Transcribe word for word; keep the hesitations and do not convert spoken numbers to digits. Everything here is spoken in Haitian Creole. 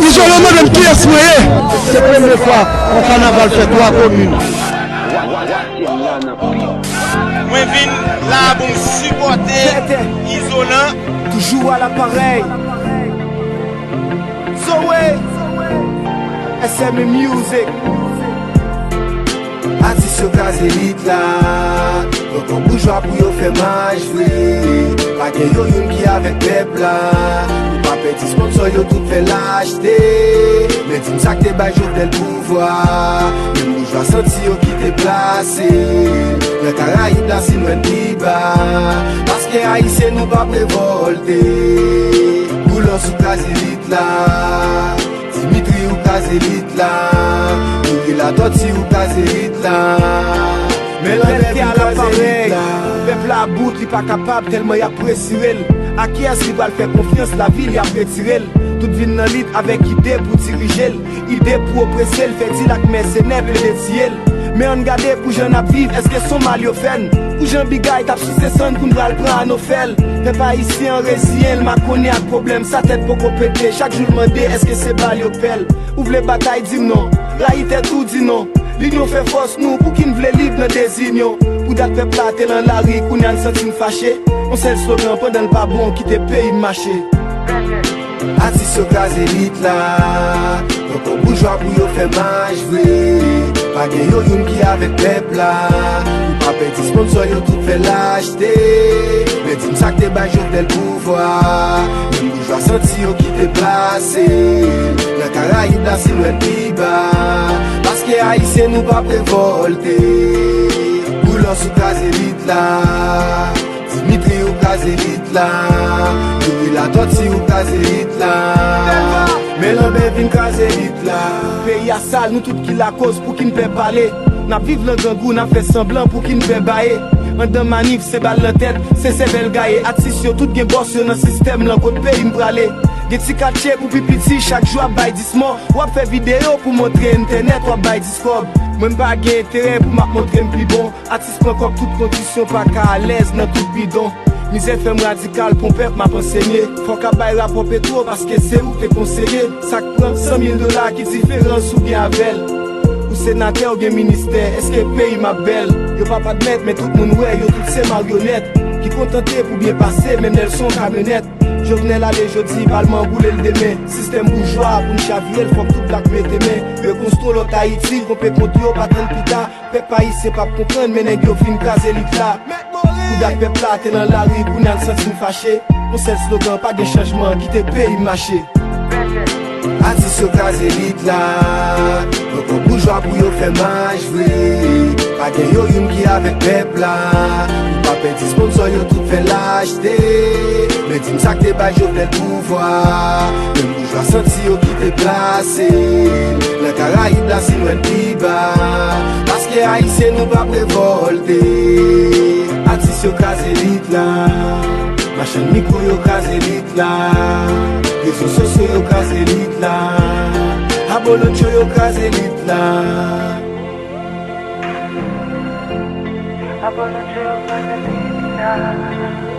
Izolo mande m kiyès mwen ye. Se premye fwa yon kanaval fè twa komin. Mwen vin la pou m sipòte Izolan. Toujou à l'appareil. Zoé, S M Music. Atis yo kraze lit la. Pran kòb boujwa pou yo fè mach vre. Pa gen yon youn ki avèk pèp la. Nou pa pèdi sponsò yo tout fè lachte. Men di m sa k te bay Jovenel pouvwa. Menm boujwa santi yo ki te plase. Nan Karayib la si nou wè n pi ba. Paske Ayisyen nou p ap revòlte. Boulos ou kraze lit la. Dimitri ou kraze lit la. Youri Latòti ou kraze lit la. Men lanmè vin kraze lit la. Pèp la about, li pa kapab tèlman y ap presire l. A kiyès li pral fè konfyans, lavi l y ap retire l. Tout vin nan lit avèk ide pou dirije l. Ide pou oprese l, fè dil ak mèsenè plede tiye l. Men ann gade pou jan n ap viv, èske s on mal yo fè n? Pou jan Big Eye t ap souse sann pou n pral pran Anofèl. Pèp ayisyen an reziyen l, makonnen ak pwoblèm sa, tèt poko pete. Chak jou l mande èske se bal yo k pè l. Ou vle batay, di m non. Rayi tèt ou, di non. Linyon fè fòs nou, pouki n vle lib nan dezinyon? Pou dat pèp la te lan lari, kounye a n santi n fache. On sèl slogan, pandan l pa bon, kite peyi m mache. Atis yo kraze lit la. Pran kòb boujwa pou yo fè mach vre. Pa gen yon youn ki avèk pèp la. Nou pa pèdi sponsò yo tout fè lachte. Men di m sa k te bay Jovenel pouvwa. Menm boujwa santi yo ki te plase. Nan Karayib la si nou wè n pi ba. Paske Ayisyen nou p ap revòlte. Boulos ou kraze lit la. Dimitri ou kraze lit la. Youri Latòti ou kraze lit la. Men lanmè vin kraze lit la. Peyi a sal, nou tout ki lakoz, pouki n pè pale? N ap viv lan grangou, n ap fè sanblan, pouki n pè baye? Anndan manif, se bal nan tèt, se sèvèl gaye. Atis yo tout gen bòs yo nan sistèm lan, kot peyi m prale? Gen ti katye pou pi piti, chak jou ap bay dis mò. W ap fè videyo pou montre entènèt, w ap bay dis kòb. Mwen m pa gen enterè pou m ap montre m pi bon. Atis pran kòb tout kondisyon, pa ka alèz nan tout bidon. Mizè fè m radikal, pou on pèp m ap ansenye. Fòk ap bay rapò Petwo, paske se ou k te konseye. Sa k pran san mil dola, ki diferans ou gen avè l? Ou senatè, ou gen ministè, èske peyi m ap bèl? Yo p ap admèt, men tout moun wè, yo tout se maryonèt. Ki kontante pou byen pase, menm lè l se on kamyonèt. Jovenel ale jodi, palman an boule l demen. Sistèm boujwa, pou n chavire l, fòk tout blak mete men. Rekonstwi on lòt Ayiti, konpe kont yo, pa tann pita. Pèp ayisyen p ap konprann, men nèg yo fin kraze lit la. Pou dat pèp la te lan lari, kounye a n santi n fache. On sèl slogan, pa gen chanjman, kite peyi m mache. Atis yo kraze lit la. Pran kòb boujwa pou yo fè mach vre. Pa gen yon youn ki avèk pèp la. Nou pa pèdi sponsò yo tout fè lachte. Men di m sa k te bay Jovenel pouvwa. Menm boujwa santi yo ki te plase. Nan Karayib la si nou wè n pi ba. Paske Ayisyen nou p ap revòlte. Atis yo kraze lit la. Machann mikwo yo kraze lit la. Rezo sosyo yo kraze lit la. Abolotcho yo kraze lit la. Abolotcho yo kraze lit la.